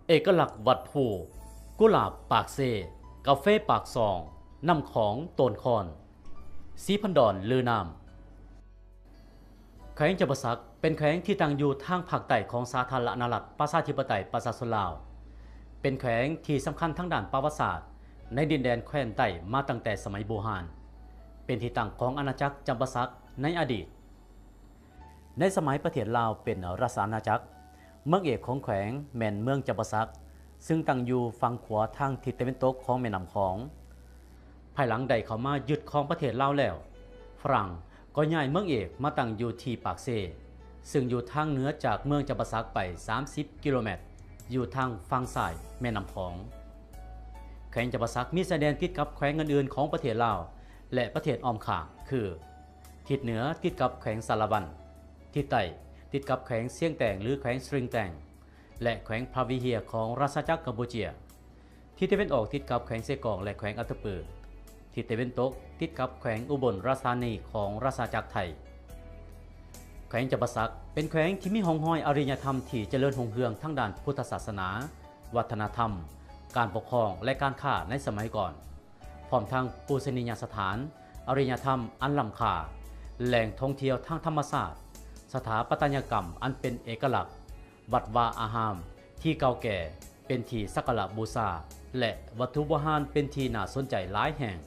ເອກະລັກວັດພູ, ກຸຫຼາບປາກເຊ, ກາເຟປາກຊ່ອງ, ນ້ຳຂອງໂຕນຄອນ, ສີພັນດອນລືນາມ. ແຂວງຈຳປາສັກເປັນແຂວງທີ່ຕັ້ງຢູ່ທາງພາກໃຕ້ຂອງສາທາລະນະລັດປະຊາທິປະໄຕປະຊາຊົນລາວ, ເປັນແຂວງທີ່ສຳຄັນທາງດ້ານປະຫວັດສາດໃນດິນແດນແຄວ້ນໃຕ້ມາຕັ້ງແຕ່ສະໄໝບູຮານ, ເປັນທີ່ຕັ້ງຂອງອານາຈັກຈຳປາສັກໃນອະດີດ. ໃນສະໄໝປະເທດລາວເປັນລາຊະອານາຈັກ, ເມືອງເອກຂອງແຂວງແມ່ນເມືອງຈຳປາສັກ, ຊຶ່ງຕັ້ງຢູ່ຝັ່ງຂວາທາງທິດຕາເວັນຕົກຂອງແມ່ນ້ຳຂອງ. ພາຍຫຼັງໄດ້ເຂົ້າມາຍຶດຄອງປະເທດລາວແລ້ວ, ຝຣັ່ງກໍຍ້າຍເມືອງເອກມາຕັ້ງຢູ່ທີ່ປາກເຊ, ຊຶ່ງຢູ່ທາງເໜືອຈາກເມືອງຈຳປາສັກໄປສາມສິບກິໂລແມັດ, ຢູ່ທາງຝັ່ງຊ້າຍແມ່ນ້ຳຂອງ. ແຂວງຈຳປາສັກມີຊາຍແດນຕິດກັບແຂວງອື່ນໆຂອງປະເທດລາວ ແລະ ປະເທດອ້ອມຂ້າງ ຄື ທິດເໜືອຕິດກັບແຂວງສາລະວັນ, ທິດໃຕ້ຕິດກັບແຂວງຊຽງແຕງ ຫຼື ແຂວງຊຣິງແຕງ ແລະ ແຂວງພຣາວິເຮຍຂອງລາຊະອານາຈັກກຳປູເຈຍ, ທິດຕາເວັນອອກຕິດກັບແຂວງເຊກອງ ແລະ ແຂວງອັດຕະປື, ທິດຕາເວັນຕົກຕິດກັບແຂວງອຸບົນລາຊະທານີຂອງລາຊະອານາຈັກໄທ. ແຂວງຈຳປາສັກເປັນແຂວງທີ່ມີຮ່ອງຮອຍອາລິຍະທຳທີ່ຈະເລີນຮຸ່ງເຮືອງທາງດ້ານພຸດທະສາສະໜາ, ວັດທະນະທຳ, ການປົກຄອງ ແລະ ການຄ້າໃນສະໄໝກ່ອນ. ພ້ອມທັງປູຊະນີຍະສະຖານ, ອາລິຍະທຳອັນລ້ຳຄ່າ, ແຫຼ່ງທ່ອງທ່ຽວທາງທຳມະຊາດ, ສະຖາປັດຕະຍະກຳອັນເປັນເອກະລັກ, ວັດວາອາຮາມທີ່ເກົ່າແກ່ເປັນທີ່ສັກກາລະບູຊາ ແລະ ວັດຖຸໂບຮານເປັນທີ່ໜ້າສົນໃຈຫຼາຍແຫ່ງ.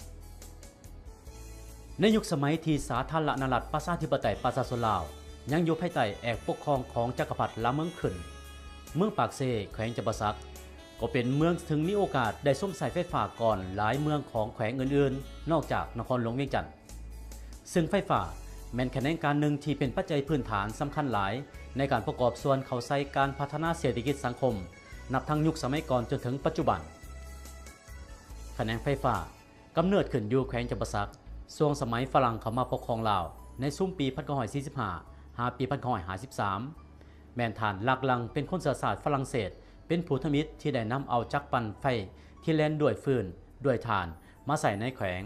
ໃນຍຸກສະໄໝທີ່ສາທາລະນະລັດປະຊາທິປະໄຕປະຊາຊົນລາວຍັງຢູ່ພາຍໃຕ້ແອກປົກຄອງຂອງຈັກກະພັດຫຼາເມືອງຂຶ້ນ, ເມືອງປາກເຊ ແຂວງຈຳປາສັກ ກໍເປັນເມືອງເຊິ່ງມີໂອກາດໄດ້ຊົມໃຊ້ໄຟຟ້າກ່ອນຫຼາຍເມືອງຂອງແຂວງອື່ນໆ ນອກຈາກນະຄອນຫຼວງວຽງຈັນ. ເຊິ່ງໄຟຟ້າແມ່ນຂະແໜງການໜຶ່ງທີ່ເປັນປັດໄຈພື້ນຖານສຳຄັນຫຼາຍໃນການປະກອບສ່ວນເຂົ້າໃສ່ການພັດທະນາເສດຖະກິດສັງຄົມ ນັບທັງຍຸກສະໄໝກ່ອນຈົນເຖິງປັດຈຸບັນ. ຂະແໜງໄຟຟ້າ ກຳເນີດຂຶ້ນຢູ່ແຂວງຈຳປາສັກ ຊ່ວງສະໄໝຝຣັ່ງເຂົ້າມາປົກຄອງລາວໃນຊຸມປີພັນເກົ້າຮ້ອຍສີ່ສິບຫ້າ ຫາປີພັນເກົ້າຮ້ອຍຫ້າສິບສາມ ແມ່ນທ່ານ ລັກລັງ ເປັນຄົນເຊື້ອຊາດຝຣັ່ງເສດ ເປັນຜູ້ທຳອິດທີ່ໄດ້ນຳເອົາຈັກປັ່ນໄຟທີ່ແລ່ນດ້ວຍຟືນ ດ້ວຍຖ່ານ ມາໃຊ້ໃນແຂວງ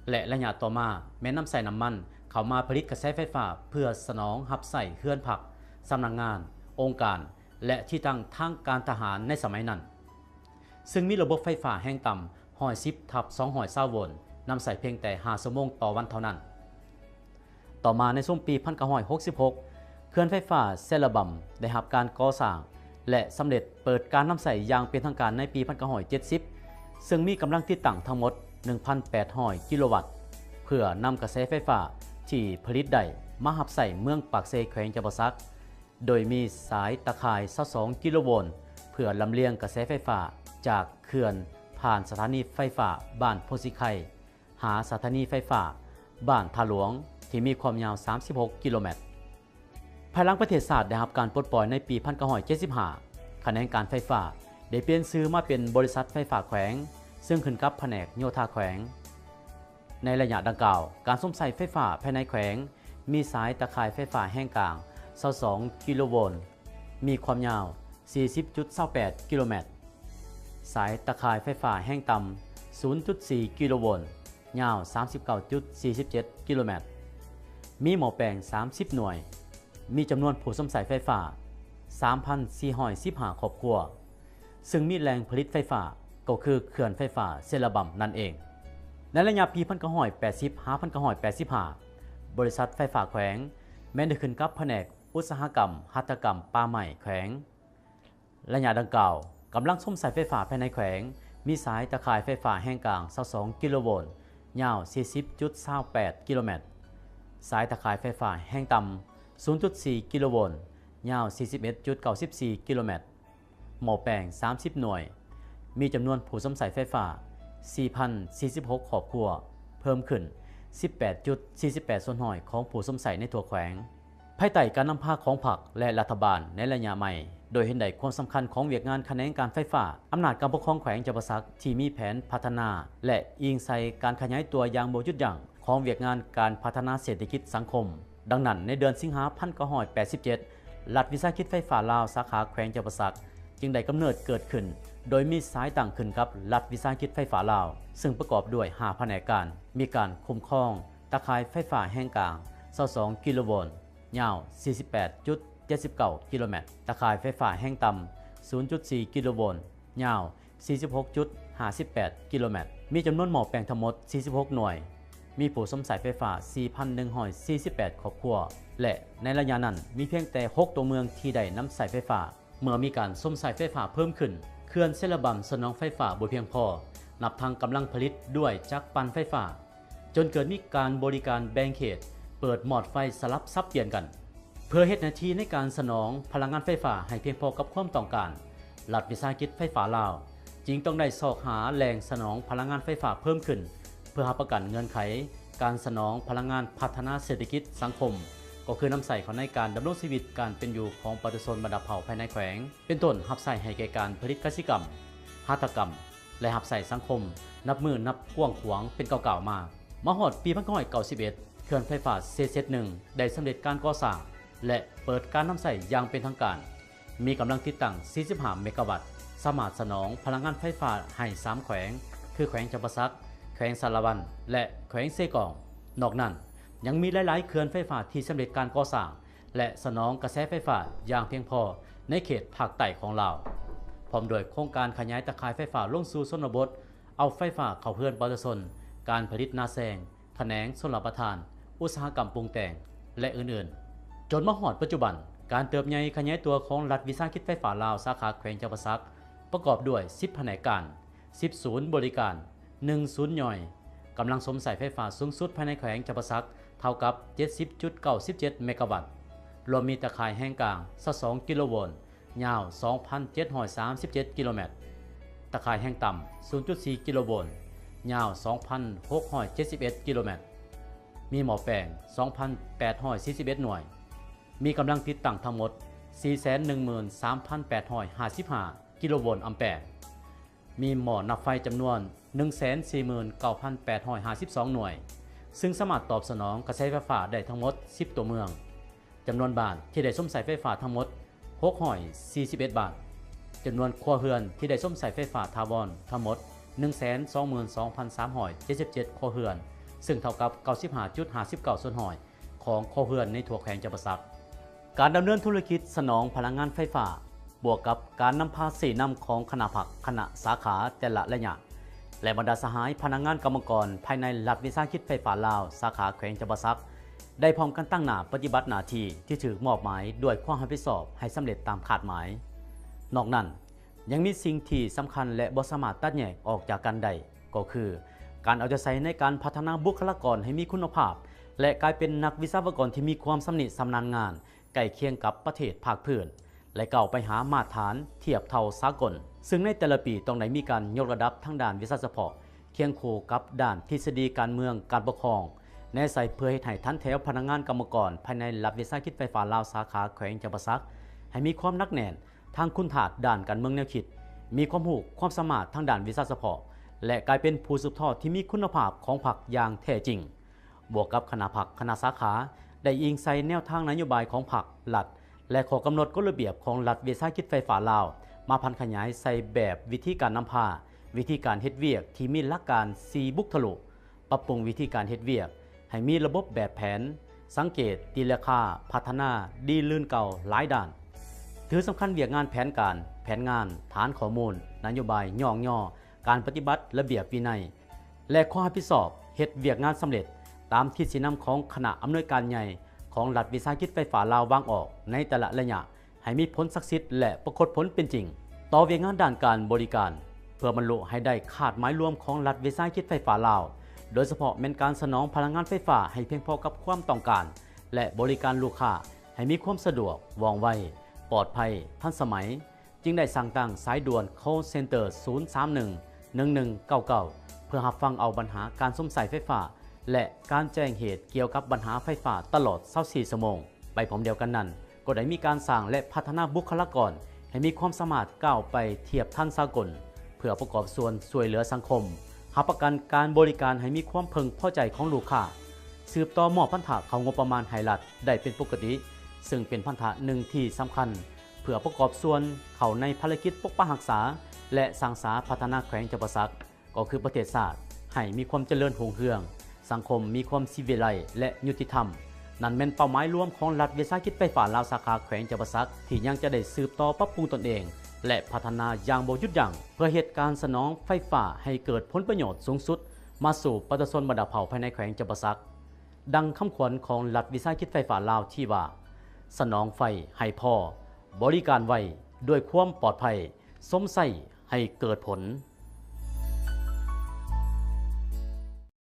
ແລະ ໄລຍະຕໍ່ມາແມ່ນນຳໃຊ້ນ້ຳມັນເຂົ້າມາຜະລິດກະແສໄຟຟ້າເພື່ອສະໜອງຮັບໃຊ້ເຮືອນພັກ, ສຳນັກງານ, ອົງການ ແລະ ທີ່ຕັ້ງທາງການທະຫານໃນສະໄໝນັ້ນ. ເຊິ່ງມີລະບົບໄຟຟ້າແຮງຕ່ຳ ຮ້ອຍສິບທັບສອງຮ້ອຍຊາວໂວນ ນຳໃຊ້ພຽງແຕ່ຫ້າຊົ່ວໂມງຕໍ່ວັນເທົ່ານັ້ນ. ຕໍ່ມາໃນຊຸມປີພັນເກົ້າຮ້ອຍຫົກສິບຫົກ ເຂື່ອນໄຟຟ້າເຊລະບຳໄດ້ຮັບການກໍ່ສ້າງ ແລະ ສຳເລັດເປີດການນຳໃຊ້ຢ່າງເປັນທາງການໃນປີພັນເກົ້າຮ້ອຍເຈັດສິບ ເຊິ່ງມີກຳລັງຕິດຕັ້ງທັງໝົດໜຶ່ງພັນແປດຮ້ອຍກິໂລວັດ ເພື່ອນຳກະແສໄຟຟ້າທີ່ຜະລິດໄດ້ມາຮັບໃຊ້ເມືອງປາກເຊ ແຂວງຈຳປາສັກ. ໂດຍມີສາຍຕາຂ່າຍຊາວສອງກິໂລໂວນ ເພື່ອລຳລຽງກະແສໄຟຟ້າຈາກເຂື່ອນ ຜ່ານສະຖານີໄຟຟ້າບ້ານໂພນສີໄຄ ຫາສະຖານີໄຟຟ້າບ້ານທ່າຫຼວງ ທີ່ມີຄວາມຍາວສາມສິບຫົກກິໂລແມັດ. ພາຍຫຼັງປະເທດຊາດໄດ້ຮັບການປົດປ່ອຍໃນປີພັນເກົ້າຮ້ອຍເຈັດສິບຫ້າ ຂະແໜງການໄຟຟ້າໄດ້ປ່ຽນຊື່ມາເປັນບໍລິສັດໄຟຟ້າແຂວງ, ເຊິ່ງຂຶ້ນກັບພະແນກໂຍທາແຂວງ. ໃນໄລຍະດັ່ງກ່າວ, ການຊົມໃຊ້ໄຟຟ້າພາຍໃນແຂວງ ມີສາຍຕາຂ່າຍໄຟຟ້າແຮງກາງຊາວສອງກິໂລໂວນ ມີຄວາມຍາວສີ່ສິບຈຸດຊາວແປດກິໂລແມັດ, ສາຍຕາຂ່າຍໄຟຟ້າແຮງຕ່ຳສູນຈຸດສີ່ກິໂລໂວນ ຍາວສາມສິບເກົ້າຈຸດສີ່ສິບເຈັດກິໂລແມັດ, ມີໝໍ້ແປງສາມສິບໜ່ວຍ, ມີຈຳນວນຜູ້ຊົມໃຊ້ໄຟຟ້າສາມພັນສີ່ຮ້ອຍສິບຫ້າຄອບຄົວ. ເຊິ່ງມີແຫຼ່ງຜະລິດໄຟຟ້າກໍຄືເຂື່ອນໄຟຟ້າເຊລະບຳນັ້ນເອງ. ໃນໄລຍະປີພັນເກົ້າຮ້ອຍແປດສິບ ຫາ ພັນເກົ້າຮ້ອຍແປດສິບຫ້າ ບໍລິສັດໄຟຟ້າແຂວງແມ່ນໄດ້ຂຶ້ນກັບພະແນກອຸດສາຫະກຳຫັດຖະກຳປ່າໄມ້ແຂວງ. ໄລຍະດັ່ງກ່າວ, ກຳລັງຊົມໃຊ້ໄຟຟ້າພາຍໃນແຂວງ ມີສາຍຕາຂ່າຍໄຟຟ້າແຮງກາງຊາວສອງກິໂລໂວນ ຍາວສີ່ສິບຈຸດຊາວແປດກິໂລແມັດ, ສາຍຕາຂ່າຍໄຟຟ້າແຮງຕ່ຳສູນຈຸດສີ່ກິໂລໂວນ ຍາວສີ່ສິບເອັດຈຸດເກົ້າສິບສີ່ກິໂລແມັດ, ໝໍ້ແປງສາມສິບໜ່ວຍ, ມີຈຳນວນຜູ້ຊົມໃຊ້ໄຟຟ້າສີ່ພັນສີ່ສິບຫົກຄອບຄົວ, ເພີ່ມຂຶ້ນສິບແປດຈຸດສີ່ສິບແປດສ່ວນຮ້ອຍຂອງຜູ້ຊົມໃຊ້ໃນທົ່ວແຂວງ. ພາຍໃຕ້ການນຳພາຂອງພັກ ແລະ ລັດຖະບານໃນໄລຍະໃໝ່, ໂດຍເຫັນໄດ້ຄວາມສຳຄັນຂອງວຽກງານຂະແໜງການໄຟຟ້າ, ອຳນາດການປົກຄອງແຂວງຈຳປາສັກທີ່ມີແຜນພັດທະນາ ແລະ ອີງໃສ່ການຂະຫຍາຍຕົວຢ່າງບໍ່ຢຸດຢັ້ງ ຂອງວຽກງານການພັດທະນາເສດຖະກິດສັງຄົມ. ດັ່ງນັ້ນ, ໃນເດືອນສິງຫາ ພັນເກົ້າຮ້ອຍແປດສິບເຈັດ ລັດວິສາຫະກິດໄຟຟ້າລາວ ສາຂາແຂວງຈຳປາສັກ ຈຶ່ງໄດ້ກຳເນີດເກີດຂຶ້ນ, ໂດຍມີສາຍຕັ້ງຂຶ້ນກັບລັດວິສາຫະກິດໄຟຟ້າລາວ, ເຊິ່ງປະກອບດ້ວຍຫ້າພະແນກການ, ມີການຄຸ້ມຄອງຕາຂ່າຍໄຟຟ້າແຮງກາງຊາວສອງກິໂລໂວນ, ຍາວສີ່ສິບແປດຈຸດເຈັດສິບເກົ້າກິໂລແມັດ, ຕາຂ່າຍໄຟຟ້າແຮງຕ່ຳ ສູນຈຸດສີ່ກິໂລໂວນ, ຍາວສີ່ສິບຫົກຈຸດຫ້າສິບແປດກິໂລແມັດ, ມີຈຳນວນໝໍ້ແປງທັງໝົດສີ່ສິບຫົກໜ່ວຍ, ມີຜູ້ຊົມໃຊ້ໄຟຟ້າສີ່ພັນໜຶ່ງຮ້ອຍສີ່ສິບແປດຄອບຄົວ ແລະ ໃນໄລຍະນັ້ນມີພຽງແຕ່ຫົກຕົວເມືອງທີ່ໄດ້ນຳໃຊ້ໄຟຟ້າ. ເມື່ອມີການຊົມໃຊ້ໄຟຟ້າເພີ່ມຂຶ້ນ, ເຂື່ອນເຊລະບັນສະໜອງໄຟຟ້າບໍ່ພຽງພໍ, ນັບທັງກຳລັງຜະລິດດ້ວຍຈັກປັ່ນໄຟຟ້າ, ຈົນເກີດມີການບໍລິການແບ່ງເຂດ, ເປີດມອດໄຟສະຫຼັບສັບປ່ຽນກັນ. ເພື່ອເຮັດໜ້າທີ່ໃນການສະໜອງພະລັງງານໄຟຟ້າໃຫ້ພຽງພໍກັບຄວາມຕ້ອງການ, ລັດວິສາຫະກິດໄຟຟ້າລາວຈຶ່ງຕ້ອງໄດ້ຊອກຫາແຫຼ່ງສະໜອງພະລັງງານໄຟຟ້າເພີ່ມຂຶ້ນ, ເພື່ອຮັບປະກັນເງື່ອນໄຂການສະໜອງພະລັງງານພັດທະນາເສດຖະກິດສັງຄົມ, ກໍຄືນຳໃຊ້ເຂົ້າໃນການດຳລົງຊີວິດການເປັນຢູ່ຂອງປະຊາຊົນບັນດາເຜົ່າພາຍໃນແຂວງ, ເປັນຕົ້ນ ຮັບໃຊ້ໃຫ້ແກ່ການຜະລິດກະສິກຳ, ຫັດຖະກຳ ແລະ ຮັບໃຊ້ສັງຄົມນັບມື້ນັບກວ້າງຂວາງເປັນກ້າວໆມາ. ມາຮອດປີພັນເກົ້າຮ້ອຍເກົ້າສິບເອັດ ເຂື່ອນໄຟຟ້າເຊເຊັດໜຶ່ງ ໄດ້ສຳເລັດການກໍ່ສ້າງ ແລະ ເປີດການນຳໃຊ້ຢ່າງເປັນທາງການ, ມີກຳລັງຕິດຕັ້ງສີ່ສິບຫ້າເມກາວັດ, ສາມາດສະໜອງພະລັງງານໄຟຟ້າໃຫ້ສາມແຂວງ ຄື ແຂວງຈຳປາສັກ, ແຂວງສາລະວັນ ແລະ ແຂວງເຊກອງ. ນອກນັ້ນ ຍັງມີຫຼາຍໆເຂື່ອນໄຟຟ້າທີ່ສຳເລັດການກໍ່ສ້າງ ແລະ ສະໜອງກະແສໄຟຟ້າຢ່າງພຽງພໍໃນເຂດພາກໃຕ້ຂອງລາວ, ພ້ອມດ້ວຍໂຄງການຂະຫຍາຍຕາຂ່າຍໄຟຟ້າລົງສູ່ຊົນນະບົດ, ເອົາໄຟຟ້າເຂົ້າເຮືອນປະຊາຊົນ, ການຜະລິດໜ້າແຊງ, ຂະແໜງຊົນລະປະທານ, ອຸດສາຫະກຳປຸງແຕ່ງ ແລະ ອື່ນໆ. ຈົນມາຮອດປັດຈຸບັນ, ການເຕີບໃຫຍ່ຂະຫຍາຍຕົວຂອງລັດວິສາຫະກິດໄຟຟ້າລາວ ສາຂາແຂວງຈຳປາສັກ ປະກອບດ້ວຍສິບພະແນກການ, ສິບສູນບໍລິການ, ໜຶ່ງສູນຍ່ອຍ, ກຳລັງຊົມໃຊ້ໄຟຟ້າສູງສຸດພາຍໃນແຂວງຈຳປາສັກເທົ່າກັບເຈັດສິບຈຸດເກົ້າສິບເຈັດເມກາວັດ, ລວມມີຕາຂ່າຍແຮງກາງຊາວສອງກິໂລໂວນ, ຍາວສອງພັນເຈັດຮ້ອຍສາມສິບເຈັດກິໂລແມັດ, ຕາຂ່າຍແຮງຕ່ຳສູນຈຸດສີ່ກິໂລໂວນ, ຍາວສອງພັນຫົກຮ້ອຍເຈັດສິບເອັດກິໂລແມັດ, ມີໝໍ້ແປງສອງພັນແປດຮ້ອຍສີ່ສິບເອັດໜ່ວຍ, ມີກຳລັງຕິດຕັ້ງທັງໝົດສີ່ແສນໜຶ່ງໝື່ນສາມພັນແປດຮ້ອຍຫ້າສິບຫ້າກິໂລໂວນອຳແປ, ມີໝໍ້ນັບໄຟຈຳນວນໜຶ່ງແສນສີ່ໝື່ນເກົ້າພັນແປດຮ້ອຍຫ້າສິບສອງໜ່ວຍ, ຊຶ່ງສາມາດຕອບສະໜອງກະແສໄຟຟ້າໄດ້ທັງໝົດສິບຕົວເມືອງ. ຈຳນວນບ້ານທີ່ໄດ້ຊົມໃຊ້ໄຟຟ້າທັງໝົດຫົກຮ້ອຍສີ່ສິບເອັດບ້ານ, ຈຳນວນຄົວເຮືອນທີ່ໄດ້ຊົມໃຊ້ໄຟຟ້າຖາວອນທັງໝົດໜຶ່ງແສນສອງໝື່ນສອງພັນສາມຮ້ອຍເຈັດສິບເຈັດຄົວເຮືອນ, ຊຶ່ງເທົ່າກັບເກົ້າສິບຫ້າຈຸດຫ້າສິບເກົ້າສ່ວນຮ້ອຍຂອງຄົວເຮືອນໃນທົ່ວແຂວງຈຳປາສັກ. ການດຳເນີນທຸລະກິດສະໜອງພະລັງງານໄຟຟ້າ ບວກກັບການນຳພາຊີ້ນຳຂອງຄະນະພັກ, ຄະນະສາຂາແຕ່ລະໄລຍະ ແລະ ບັນດາສະຫາຍພະນັກງານກຳມະກອນພາຍໃນລັດວິສາຫະກິດໄຟຟ້າລາວ ສາຂາແຂວງຈຳປາສັກ ໄດ້ພ້ອມກັນຕັ້ງໜ້າປະຕິບັດໜ້າທີ່ທີ່ຖືກມອບໝາຍດ້ວຍຄວາມຮັບຜິດຊອບໃຫ້ສຳເລັດຕາມຄາດໝາຍ. ນອກນັ້ນ, ຍັງມີສິ່ງທີ່ສຳຄັນ ແລະ ບໍ່ສາມາດຕັດແຍກອອກຈາກກັນໄດ້, ກໍຄືການເອົາໃຈໃສ່ໃນການພັດທະນາບຸກຄະລາກອນໃຫ້ມີຄຸນນະພາບ ແລະ ກາຍເປັນນັກວິສາວະກອນທີ່ມີຄວາມຊຳນິຊຳນານງານ ໃກ້ຄຽງກັບປະເທດພາກພື້ນ ແລະ ກ້າວໄປຫາມາດຖານທຽບເທົ່າສາກົນ, ຊຶ່ງໃນແຕ່ລະປີຕ້ອງໄດ້ມີການຍົກລະດັບທາງດ້ານວິຊາສະເພາະ ຄຽງຄູ່ກັບດ້ານທິດສະດີການເມືອງການປົກຄອງ ແນໃສ່ເພື່ອເຮັດໃຫ້ຖັນແຖວພະນັກງານກຳມະກອນພາຍໃນລັດວິສາຫະກິດໄຟຟ້າລາວ ສາຂາແຂວງຈຳປາສັກ ໃຫ້ມີຄວາມໜັກແໜ້ນທາງຄຸນທາດດ້ານການເມືອງແນວຄິດ, ມີຄວາມຮູ້ຄວາມສາມາດທາງດ້ານວິຊາສະເພາະ ແລະ ກາຍເປັນຜູ້ສືບທອດທີ່ມີຄຸນນະພາບຂອງພັກຢ່າງແທ້ຈິງ. ບວກກັບຄະນະພັກ, ຄະນະສາຂາ ໄດ້ອີງໃສ່ແນວທາງນະໂຍບາຍຂອງພັກ, ລັດ ແລະ ຂໍ້ກຳນົດກົດລະບຽບຂອງລັດວິສາຫະກິດໄຟຟ້າລາວ ມາຜັນຂະຫຍາຍໃສ່ແບບວິທີການນຳພາ, ວິທີການເຮັດວຽກທີ່ມີຫຼັກການສີ່ບຸກທະລຸ, ປັບປຸງວິທີການເຮັດວຽກໃຫ້ມີລະບົບແບບແຜນ, ສັງເກດ, ຕີລາຄາ, ພັດທະນາ, ດີລື່ນເກົ່າຫຼາຍດ້ານ. ຖືສຳຄັນວຽກງານແຜນການ, ແຜນງານ, ຖານຂໍ້ມູນ, ນະໂຍບາຍ, ຍ້ອງຍໍ, ການປະຕິບັດ, ລະບຽບວິໄນ ແລະ ຄວາມຮັບຜິດຊອບເຮັດວຽກງານສຳເລັດຕາມທິດຊີ້ນຳຂອງຄະນະອຳນວຍການໃຫຍ່ຂອງລັດວິສາຫະກິດໄຟຟ້າລາວວາງອອກໃນແຕ່ລະໄລຍະ ໃຫ້ມີຜົນສັກສິດ ແລະ ປາກົດຜົນເປັນຈິງ. ຕໍ່ວຽກງານດ້ານການບໍລິການ ເພື່ອບັນລຸໃຫ້ໄດ້ຄາດໝາຍລວມຂອງລັດວິສາຫະກິດໄຟຟ້າລາວ, ໂດຍສະເພາະແມ່ນການສະໜອງພະລັງງານໄຟຟ້າໃຫ້ພຽງພໍກັບຄວາມຕ້ອງການ ແລະ ບໍລິການລູກຄ້າໃຫ້ມີຄວາມສະດວກ, ວ່ອງໄວ, ປອດໄພ, ທັນສະໄໝ. ຈຶ່ງໄດ້ສ້າງຕັ້ງສາຍດ່ວນ call center ສູນສາມໜຶ່ງ ໜຶ່ງໜຶ່ງເກົ້າເກົ້າ ເພື່ອຮັບຟັງເອົາບັນຫາການຊົມໃຊ້ໄຟຟ້າ ແລະ ການແຈ້ງເຫດກ່ຽວກັບບັນຫາໄຟຟ້າຕະຫຼອດຊາວສີ່ຊົ່ວໂມງ. ໄປພ້ອມດຽວກັນນັ້ນ, ກໍໄດ້ມີການສ້າງ ແລະ ພັດທະນາບຸກຄະລາກອນໃຫ້ມີຄວາມສາມາດກ້າວໄປທຽບທັນສາກົນ, ເພື່ອປະກອບສ່ວນຊ່ວຍເຫຼືອສັງຄົມ, ຮັບປະກັນການບໍລິການໃຫ້ມີຄວາມເພິ່ງພໍໃຈຂອງລູກຄ້າ, ສືບຕໍ່ມອບພັນທະເຂົ້າງົບປະມານໃຫ້ລັດໄດ້ເປັນປົກກະຕິ, ເຊິ່ງເປັນພັນທະໜຶ່ງທີ່ສຳຄັນ ເພື່ອປະກອບສ່ວນເຂົ້າໃນພາລະກິດປົກປັກຮັກສາ ແລະ ສ້າງສາພັດທະນາແຂວງຈຳປາສັກ, ກໍຄືປະເທດຊາດ ໃຫ້ມີຄວາມຈະເລີນຮຸ່ງເຮືອງ, ສັງຄົມມີຄວາມສີວິໄລ ແລະ ຍຸຕິທຳ. ນັ້ນແມ່ນເປົ້າໝາຍລວມຂອງລັດວິສາຫະກິດໄຟຟ້າລາວສາຂາແຂວງຈຳປາສັກ ທີ່ຍັງຈະໄດ້ສືບຕໍ່ປັບປຸງຕົນເອງ ແລະ ພັດທະນາຢ່າງບໍ່ຢຸດຢັ້ງ ເພື່ອເຮັດການສະໜອງໄຟຟ້າໃຫ້ເກີດຜົນປະໂຫຍດສູງສຸດມາສູ່ປະຊາຊົນບັນດາເຜົ່າພາຍໃນແຂວງຈຳປາສັກ. ດັ່ງຄຳຂວັນຂອງລັດວິສາຫະກິດໄຟຟ້າລາວທີ່ວ່າ ສະໜອງໄຟໃຫ້ພໍ, ບໍລິການໄວ, ດ້ວຍຄວາມປອດໄພ, ຊົມໃຊ້ໃຫ້ເກີດຜົນ.